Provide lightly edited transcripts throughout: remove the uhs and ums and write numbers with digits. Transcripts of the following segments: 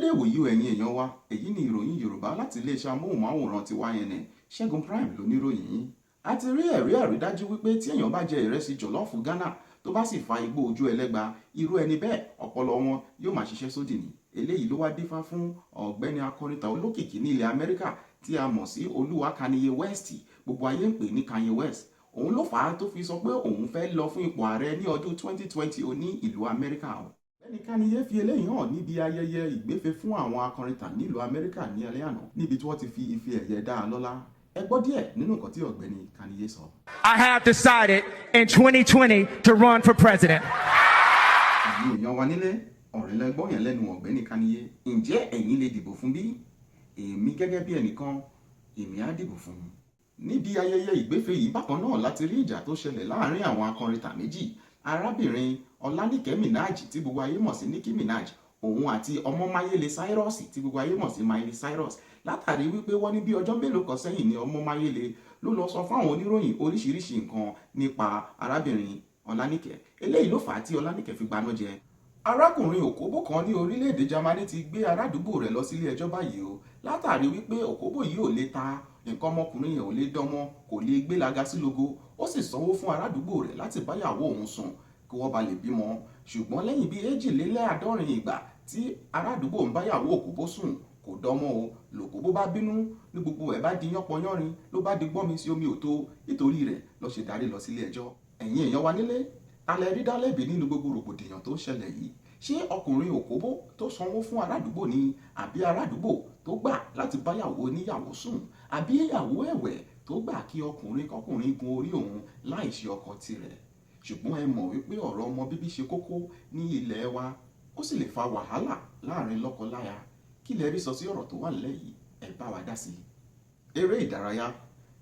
Ìwòyí o, ẹ̀yin èèyàn wa, èyí ni ìròyìn Yorùbá láti iléeṣẹ́ amóhùnmáwòrán ti YNN. Ṣẹ́gun Prime lóníròyìn yín. A ti rí ẹ̀rí àrídájú wípé tí èèyàn bá jẹ ìrẹsì jọ̀lọ́ọ̀fù Ghana, tó bá sì fa igbó ojú ẹlẹ́gba, irú ẹni bẹ́ẹ̀, ọpọlọ wọn yóò máa ṣiṣẹ́ sódì ní. Eléyìí ló wá dífá fún ọ̀gbẹ́ni akọrin olókìkí ní ilẹ̀ Amẹ́ríkà tí a mọ̀ sí Olúwa Kanye West. Gbogbo ayé ń pè ní Kanye West. Òun ló fà á tó fi sọ pé òun fẹ́ lọ fún ipò ààrẹ ní ọdún 2020 ní ìlú Amẹ́ríkà. Ọ̀gbẹ́ni Kanye fi eléyìí hàn níbi ayẹyẹ ìgbéfe fún àwọn akọrin tà nílùú Amẹ́ríkà ní alẹ́ àná, níbi tí wọ́n ti fi ife ẹ̀yẹ dá a lọ́lá. Ẹ gbọ́ díẹ̀ nínú nǹkan tí ọ̀gbẹ́ni Kanye sọ. I have decided in 2020 to run for president. Ẹ̀yin èèyàn wa nílé, ọ̀rẹ́ lẹ gbọ́ yẹn lẹ́nu ọ̀gbẹ́ni Kanye. Ǹjẹ́ ẹ̀yin lè dìbò fún bí? Èmi gẹ́gẹ́ bí ẹnìkan, èmi á dìbò fún un. Níbi ayẹyẹ ìgbéfe yìí bákan náà láti rí ìjà tó ṣẹlẹ̀ láàrin àwọn akọrin tà méjì, arábìnrin Ọlánìkẹ́ Minaj tí gbogbo ayé mọ̀ sí Nicki Minaj, òun àti Ọmọmáyélé Cyrus tí gbogbo ayé mọ̀ sí Miley Cyrus, látàrí wípé wọ́n ní bí ọjọ́ mélòó kan sẹ́yìn ni Ọmọmáyélé ló lọ sọ fáwọn oníròyìn oríṣiríṣi nǹkan nípa arábìnrin Ọlánìkẹ́. Eléyìí ló fà á tí Ọlánìkẹ́ fi gbaná jẹ. Arákùnrin òkóbó kan ní orílẹ̀-èdè Germany ti gbé arádùúgbò rẹ̀ lọ sílé ẹjọ́ báyìí o, látàrí wípé òkóbó yìí ò lè ta nǹkan ọmọkùnrin yẹn, ò lè dánmọ́, kò lè gbélaga sí logo. Ó sì sanwó fún arádùúgbò rẹ̀ láti báyàwó òun sùn kí wọ́n ba lè bímọ. Ṣùgbọ́n lẹ́yìn bíi 72 ìgbà tí arádùúgbò ń báyàwó òkóbó sùn, kò dánmọ́ o. Lòkóbó bá bínú ní gbogbo ẹ̀ bá di yánpọnyánrin, ló bá di gbọ́nmi sí omi òtó. Nítorí rẹ̀ ló ṣe darí lọ sílé ẹjọ́. Ẹ̀yin èèyàn wa nílé, ta lẹ rí dálẹ́bi nínú gbogbo rògbòdìyàn tó ń ṣẹlẹ̀ yìí? Ṣé ọkùnrin òkóbó tó sanwó fún arádùúgbò ni, àbí arádùúgbò tó gbà láti báyàwó oníyàwó sùn, àbí ìyàwó ẹ̀wẹ̀ tó gbà kí ọkùnrin kọkùnrin gun orí òun láì ṣe ọkọ tirẹ̀? Ṣùgbọ́n ẹ mọ̀ wípé ọ̀rọ̀ ọmọ bíbí ṣe kókó ní ilẹ̀ wa, ó sì lè fa wàhálà láàrin lọ́kọ-láya. Kí lẹ rí sọ sí ọ̀rọ̀ tó wà nílẹ̀ yìí? Ẹ bá wa dá sí i. Eré ìdárayá.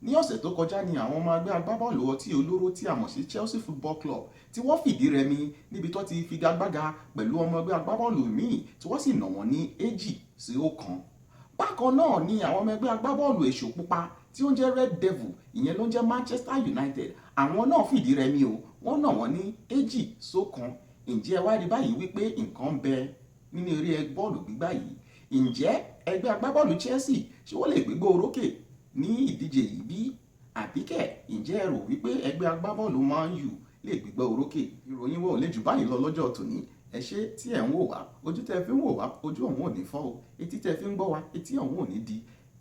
Ní ọ̀sẹ̀ tó kọjá ni àwọn ọmọ ẹgbẹ́ agbábọ́ọ̀lù ọtí olóró tí a mọ̀ sí Chelsea Football Club tí wọ́n fìdí rẹmi níbi tó ti figagbága pẹ̀lú ọmọ ẹgbẹ́ agbábọ́ọ̀lù míì, tí wọ́n sì nà wọ́n ní 2-1. Bákan náà ni àwọn ọmọ ẹgbẹ́ agbábọ́ọ̀lù èṣù pupa tí ó ń jẹ́ Red Devil, ìyẹn ló ń jẹ́ Manchester United, àwọn náà fìdí rẹmi o, wọ́n nà wọ́n ní 2-1. Ǹjẹ́ ẹ wá rí báyìí wípé nǹkan ń bẹ nínú eré bọ́ọ̀lù gbígbá yìí? Ǹjẹ́ ẹgbẹ́ agbábọ́ọ̀lù Chelsea, ṣé wọ́n lè gbégbó orókè ní ìdíje yìí bí? Àbíkẹ́, ǹjẹ́ ẹ rò wípé ẹgbẹ́ agbábọ́ọ̀lù Man U lè gbégbá orókè? Ìròyìn wọn ò lè jù báyìí lọ lọ́jọ́ tòní. Ẹ ṣé tí ẹ̀ ń wò wá. Ojú tẹ́ fi ń wò wá, ojú ọ̀hún ò ní fọ́ o. Etí tẹ́ fi ń gbọ́ wá, etí ọ̀hún ò ní di.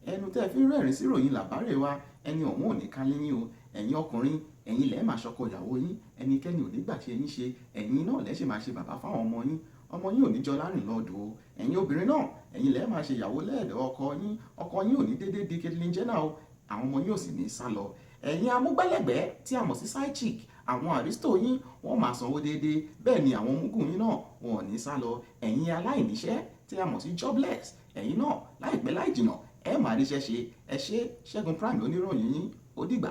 Ẹnu tẹ́ fi ń rẹ́rìn sí ìròyìn làbárè wa, ẹni ọ̀hún ò ní ká léyìn o. Ẹ̀yin ọkùnrin, ẹ̀yin lẹ́ẹ̀ máa ṣọkọ ìyàwó yín, ẹnikẹ́ni ò ní gbà ṣe yín ṣe. Ẹ̀yin náà lẹ́ ṣe máa ṣe bàbá fáwọn ọmọ yín, ọmọ yín ò ní jọ lárìn lọ́dọ̀ o. Ẹ̀yin obìnrin náà, ẹ̀yin lẹ́ẹ̀ máa ṣe ìyàwó lẹ́ẹ̀dọ̀ ọkọ yín, ọkọ yín ò ní dédé di Caitlyn Jenner o. Àwọn ọmọ yín ò sì ní sá lọ. Ẹ̀yin amúgbálẹ́gbẹ̀ẹ́ tí a mọ̀ sí side chick, àwọn àrísítò yín, wọ́n máa sanwó déédéé, bẹ́ẹ̀ ni àwọn mugun yín náà, wọn ò ní sá lọ. Ẹ̀yin aláìníṣẹ́ tí a mọ̀ sí jobless, ẹ̀yin náà, láìpẹ́ láì jìnà, ẹ máa ríṣẹ́ ṣe. Ẹ ṣé. Ṣẹ́gun Prime lóníròyìn yín. Ó dìgbà.